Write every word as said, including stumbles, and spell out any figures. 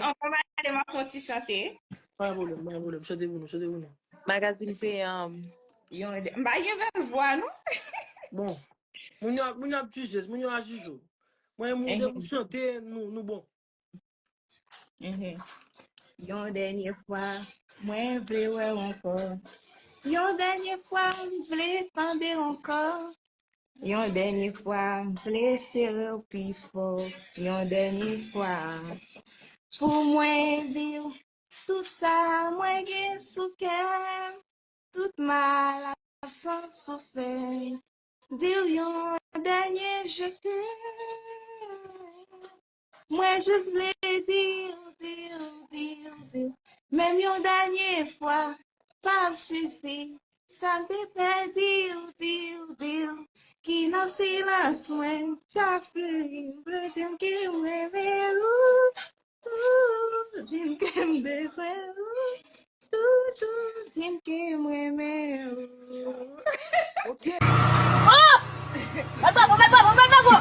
Anvan m ale, m ap fè yon ti chante. Pa gen pwoblèm, pa gen pwoblèm. Chante pou nou, chante pou nou. Magazin peyan. Yon de, m pa gen bèl vwa, non. Bon. Moun yo, moun yo ap jije, moun yo a jije. Mwen, moun de pou chante, nou, nou bon. Mhm. Yon dènye fwa, mwen vle wè w ankò. Yon dènye fwa, m vle tande w ankò. Yon dènye fwa, m vle sere w pi fò. Yon dènye fwa, pou mwen di w tout sa mwen gen sou kè m, tout mal absans soufè. Di w yon dènye je t'aime. Mwen jis vle di w, di w, di w, di w. Menm yon dènye fwa, p ap sifi. Sa m te pè di w, di w, di w. Ki nan silans mwen, t ap plere. Vle di m ke m renmen ou. Ou, di m ke m bezwen ou. Toujou di m ke m renmen ou. Oh! Mèt bravo, mèt bravo, mèt bravo!